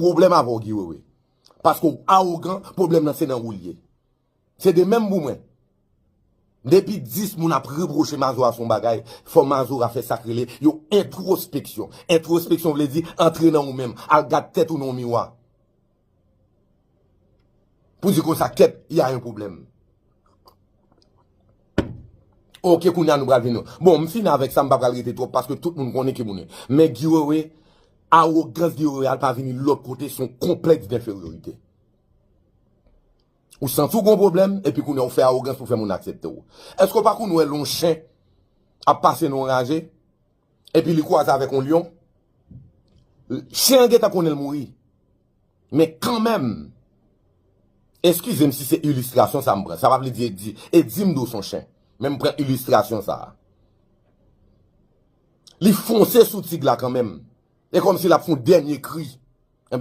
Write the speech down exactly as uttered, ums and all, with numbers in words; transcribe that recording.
pwoblèm avè w, Guy Wewe. Paske w awogan, pwoblèm nan se nan ou l ye. Se de menm pou mwen. Depi dis moun ap repwoche Mazora se yon bagay, fò Mazora fè sa k rele yon entwospeksyon. Entwospeksyon vle di antre nan ou menm, al gad tèt ou nan yon miwa. Pou di konsa, kèt, y a yon pwoblèm. Oke, kounye a nou pral vin. Bon, m fini avèk sa, m pa pral rete twòp paske tout moun konnen ki moun yo. Men Guy Wewe, awogans Guy Wewe a pa vini lòt kote, se yon konplèks denferyorite. Ou santi w gon pwoblèm, epi kounye a ou fè awogans pou fè moun aksepte w. Èske w pa konn wè lè yon chen ap pase nan yon raje, epi li kwaze avèk yon lyon? Chen an gentan konnen l mouri. Men kanmenm, eskize m si se ilistrasyon sa m pran. Sa pa vle di Edi. Edi m di w se yon chen. Men m pran ilistrasyon sa a. Li fonse sou tig la kanmenm. E kòmsi l ap fè yon dènye kri.